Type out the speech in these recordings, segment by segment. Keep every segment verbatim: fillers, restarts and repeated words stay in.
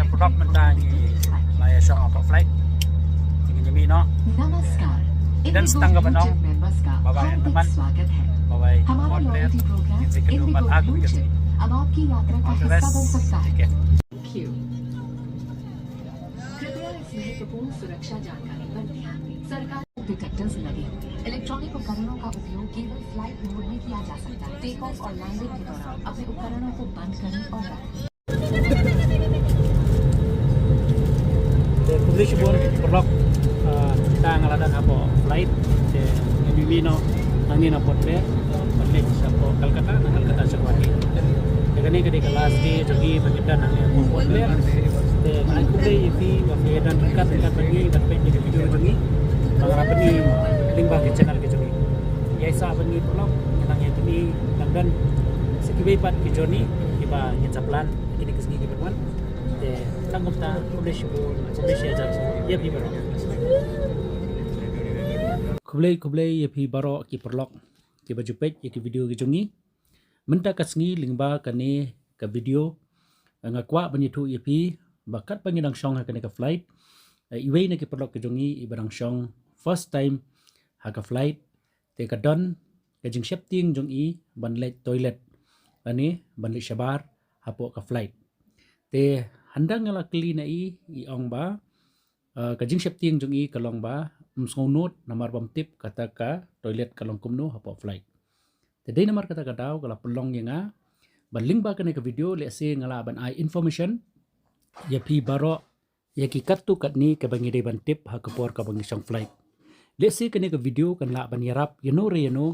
Pyrlok mynta ngi la ïa shong ha ka flight. Ngi ïa mih noh. नमस्कार, Dang stang ka ba nong. Bye bye, हार्दिक teman. स्वागत है। Bye bye. हमारा loyalty program IndiGo blue chip अब आपकी यात्रा का हिस्सा बन सकता है। Thank you। कृपया इस महत्वपूर्ण सुरक्षा जानकारी पर ध्यान दें। सरकार डिटेक्टर्स लगे हुए इलेक्ट्रॉनिक उपकरणों का उपयोग केवल फ्लाइट मोड में किया जा सकता है। टेक ऑफ और लैंडिंग के दौरान अपने उपकरणों को बंद करें और रखें। Te khublei shibun, pyrlok, ah, mynta nga la don hapoh flight, te ngi mih noh nangne na port, te ban leit shapoh Kolkata, na Kolkata sha Guwahati. Te kane ka dei ka last day jong ngi ba ngi don hangne hapoh port. Te nga ai khublei ïa phi ba phi don ryngkat ryngkat bad ngi ban peit ïa ka video jong ngi. Ba nga la pyni lyngba ka channel ka jong ngi. Ïa sa ban ngi pyrlok, ngi nang ïa pyni, nang don sa kiwei pat ki journey kiba ngin sa plan kine ki sngi kiba wan. Te tang kumta, khublei shibun, khublei shihajar ïa phi baroh. Khublei, khublei ïa phi baroh ki pyrlok kiba ju peit ïa ki video ki jong ngi. Mynta ka sngi lyngba kane ka video, eh, nga kwah ban ïathuh ïa phi ba katba ngi dang shong ha kane ka flight, eh, iwei na ki pyrlok ki jong ngi iba dang shong first time ha ka flight, te ka don ka jingsheptieng jong i ban leit toilet lane ban leit shabar hapoh ka flight. Te hadien nga la kylli na i, i ong ba, eh, ka jingsheptieng jong i ka long ba ym sngew nud namar bym tip kata ka toilet ka long kumno hapoh flight. Te dei namar kata ka daw ka la pynlong ïa nga ba lyngba kane ka video lehse nga lah ban ai information ïa phi baroh ïa ki katto katne kaba ngi dei ban tip ha ka por kaba ngi shong flight. Lehse kane ka video kan lah ban ïarap ïano re ïano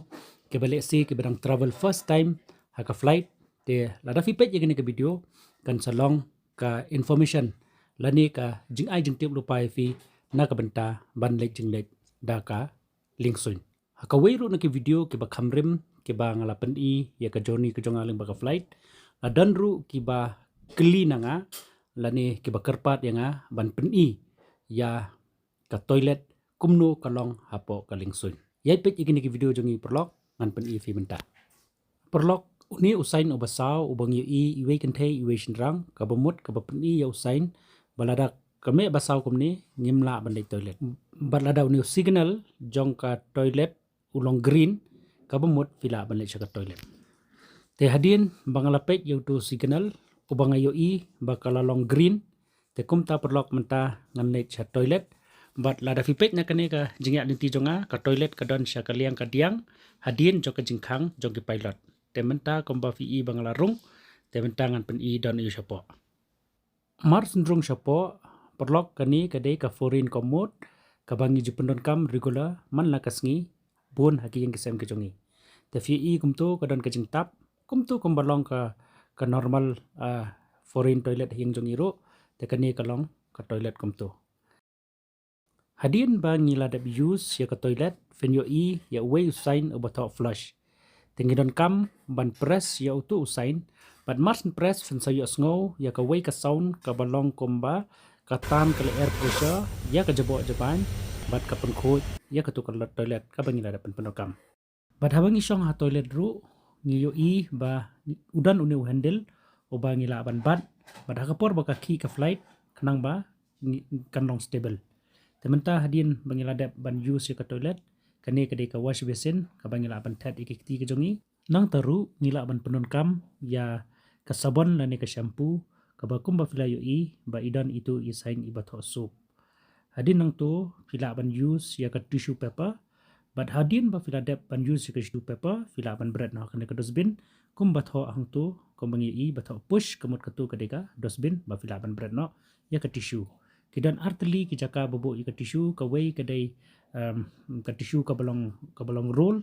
kiba lehse kiba dang travel first time ha ka flight. Te lada phi peit ïa kane ka video kan sa long ka information lane ka jingai jingtip lypa ïa phi na ka bynta ban leit jingleit da ka liengsuiñ. Ha kawei ruh na ki video kiba kham rim kiba nga la pyni ïa ka journey ka jong nga lyngba ka flight, la don ruh kiba kylli na nga lane kiba kyrpad ïa nga ban pyni ïa ka toilet kumno ka long hapoh ka liengsuiñ. Ïai peit ïa kine ki video jong ngi pyrlok, ngan pyni ïa phi mynta. Pyrlok, une u sign uba saw uba ngi ïohi iwei kynthei iwei shynrang, kaba mut kaba pyni ïa u sign ba lada ka mih ba saw kumne ngim lah ban leit toilet. Bad lada une u signal jong ka toilet u long green, kaba mut phi lah ban leit sha ka toilet. Te hadien ba nga la peit ïa uto u signal uba nga ïohi ba ka la long green, te kumta pyrlok mynta ngan leit sha toilet. Bad lada phi peit na kane ka jingïaid lynti jong nga, ka toilet ka don sha ka liang ka diang hadien jong ka jingkhang jong ki pilot. Te mynta kumba phi i ba nga la rung, te mynta ngan pyni don aiu shapoh. Mar shu rung shapoh, pyrlok, kane ka dei ka foreign commode kaba ngi ju pyndonkam regular man la ka sngi bun ha ki ïing ki sem ki jong ngi. Te phi i kumto ka don ka jingtap kumto kumba long ka, ka normal, ah, foreign toilet ha ïing jong ngi ruh, te kane ka long ka toilet kumto. Hadien ba ngi la dep use ïa ka toilet, phin ïohi ïa uwei u sign uba thoh flush. Te ngi donkam ban press ïa uto u sign, bad mar shen press phin sa ïohsngew ïa kawei ka sound kaba long kumba ka tan ka lyer pressure ïa ka jaboh jabain, bad ka pynkhuid ïa kato ka toilet kaba ngi la dep pyndonkam. Bad haba ngi shong ha toilet ruh, ngi ïohi ba u don une u handle uba ngi lah ban bat, bad ha ka por ba ka khih ka flight, khnang ba ngi, kan long stable. Te mynta hadien ba ngi la dep ban use ïa ka toilet, kane ka dei ka wash basin kaba ngi lah ban thet ïa ki kti ki jong ngi. Nangta ruh ngi lah ban pyndonkam ïa ka sabon lane ka shampoo, kaba kumba phi la ïohi ba i don ito i sign iba thoh soap. Hadien nangto phi lah ban use ïa ka tissue paper. Bad hadien ba phi la dep ban use ïa ka tissue paper, phi lah ban bret noh ha kane ka dustbin kumba thoh hangto, kumba ngi ïohi ba thoh push, ka mut kato ka dei ka dustbin ba phi lah ban bret noh ïa ka tissue. Ki don artylli ki jaka ba buh ïa ka tissue, kawei ka dei, em, ka tissue kaba long, kaba long roll,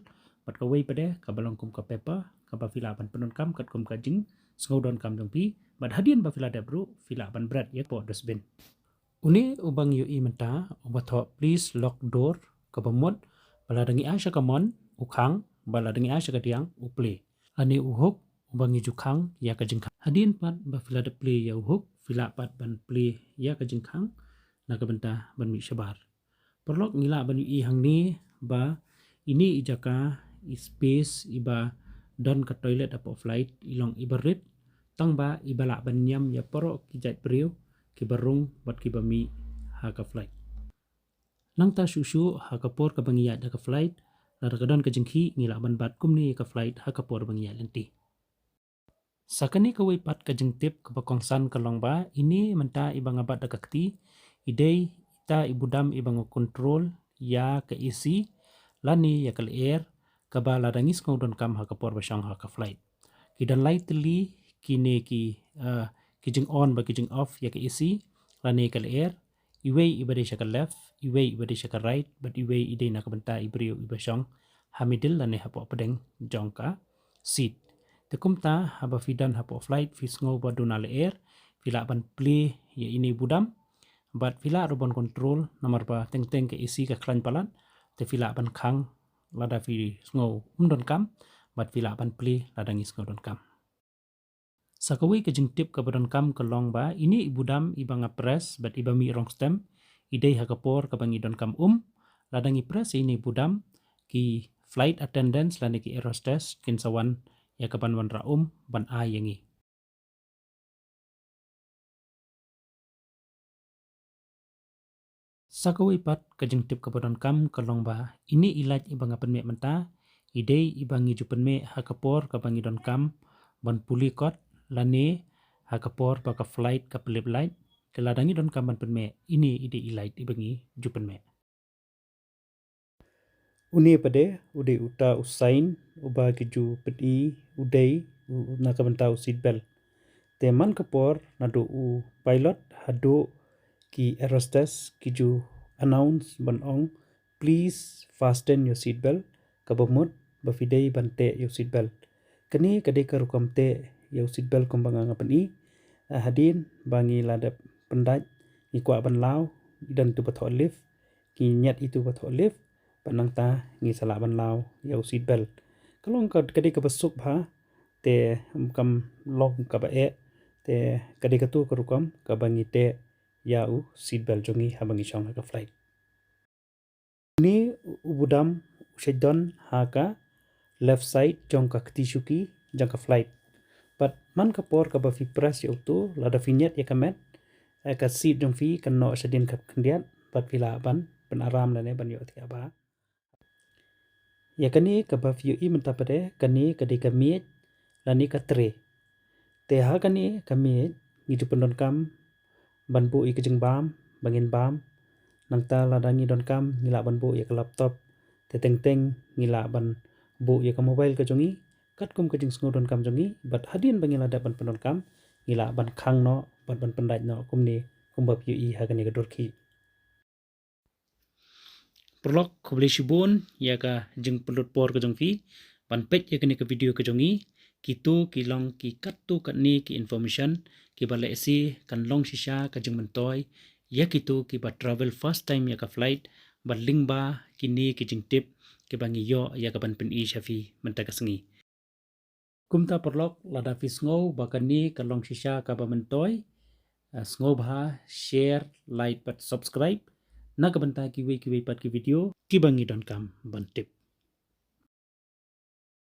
bad kawei pat de kaba long kum ka paper, kaba phi lah ban pyndonkam katkum ka jingsngewdonkam jong phi. Bad hadien ba phi la dep ruh phi lah ban bret ïa hapoh dustbin. Une uba ngi ïohi mynta uba thoh please lock door, kaba mut ba lada ngi ai sha kamon u khang, ba lada ngi ai sha kadiang u plie. Lane u hook uba ngi ju khang ïa ka jingkhang. Hadien pat ba phi la dep plie ïa u hook, phi lah pat ban plie ïa ka jingkhang na ka bynta ban mih shabar. Paralok, ngi lah ban ïohi hangne ba ine i jaka, i space iba don ka toilet hapoh flight i long iba rit, tang ba iba lah ban niam ïa baroh ki jait briew kiba rung bad kiba mih ha ka flight. Nangta shuh shuh ha ka por kaba ngi ïaid da ka flight, lada ka don ka jingkhih ngi lah ban bat kumne ïa ka flight ha ka por ba ngi ïaid lynti. Sa kane kawei pat ka jingtip kaba kongsan ka long ba ine mynta iba nga bat da ka kti, i dei ita i budam iba nga control ïa ka A C lane ïa ka lyer, kaba lada ngi sngew donkam ha ka por ba shong ha ka flight. Ki don lai tylli kine ki, eh, ki jing on bad ki jing off ïa ka A C lane ïa ka lyer, iwei iba dei sha ka left, iwei iba dei sha ka right, bad iwei i dei na ka bynta i briew iba shong ha middle lane hapoh pdeng jong ka seat. Te kumta haba phi don hapoh flight phi sngew ba duna lyer, phi lah ban plie ïa ine i budam bad phi lah ruh ban control, namar ba teng teng ka A C ka khlaiñ palat, te phi lah ban khang lada phi sngew ym donkam bad phi lah ban plie lada ngi sngew donkam. Sa kawei ka jingtip kaba donkam ka long ba ine i budam iba nga press bad iba mih rong stem i dei ha ka por kaba ngi donkam um. Lada ngi press ine i budam, ki flight attendants lane ki air hostess kin sa wan ïa ka ban wanrah um ban ai ïa ngi. Sa kawei pat ka jingtip kaba donkam ka long ba ine i light iba nga pynmih mynta i dei iba ngi ju pynmih ha ka por kaba ngi donkam ban pule kot lane ha ka por ba ka flight ka pyllip light. Te lada ngi donkam ban pynmih, ine i dei i light iba ngi ju pynmih. Une pat de u dei uta u sign uba ki ju pyni u dei u, na ka bynta u seat belt. Te man ka por naduh u pilot haduh ki air hostess ki ju announce ban ong, "Please fasten your seat belt," kaba mut ba phi dei ban teh ïa u seat belt. Kane ka dei ka rukom teh ïa u seat belt kumba nga nga pyni. Ah, hadien ba ngi la dep pyndait ngi kwah ban law, i don itu ba thoh lift, ngi ñiad itu ba thoh lift, bad nangta ngi sa lah ban law ïa u seat belt. Ka long ka, ka dei kaba suk bha, te kam long kaba eh, te ka dei katu ka rukom kaba ngi teh ïa u seat belt jong ngi haba ngi shong ha ka flight. Une u budam u shait don ha ka left side jong ka kti shuki jong ka flight. Bad man ka por kaba phi press ïa utu, lada phi ñiad ïa ka met, eh, ka seat jong phi kan noh shadien ka khyndiat, bad phi lah ban pynaram lane ban ïoh thiah bha. Ïa kane kaba phi ïohi mynta pat de, kane ka dei ka miej lane ka tray. Te ha kane ka miej ngi ju pyndonkam ban buh ïa ka jingbam ba ngin bam. Nangta lada ngi donkam ngi lah ban buh ïa ka laptop. Te teng teng ngi lah ban buh ïa ka mobile ka jong ngi katkum ka jingsngew donkam jong ngi, bad hadien ba ngi la dep ban pyndonkam ngi lah ban khang noh bad ban pyndait noh kumne kumba phi ïohi ha kane ka dur khih. Paralok, khublei shibun ïa ka jingpynlut por ka jong phi ban peit ïa kane ka video ka jong ngi. Kitu ki long ki katto katne ki information kiba lehse kan long shisha ka jingmyntoi ïa kitu kiba travel first time ïa ka flight, bad lyngba kine ki jingtip kiba ngi ïoh ïa ka ban pyni sha phi mynta ka sngi. Kumta paralok, lada phi sngew ba kane ka long shisha kaba myntoi, eh, sngewbha share, like bad subscribe na ka bynta kiwei kiwei pat ki video kiba ngi donkam ban tip.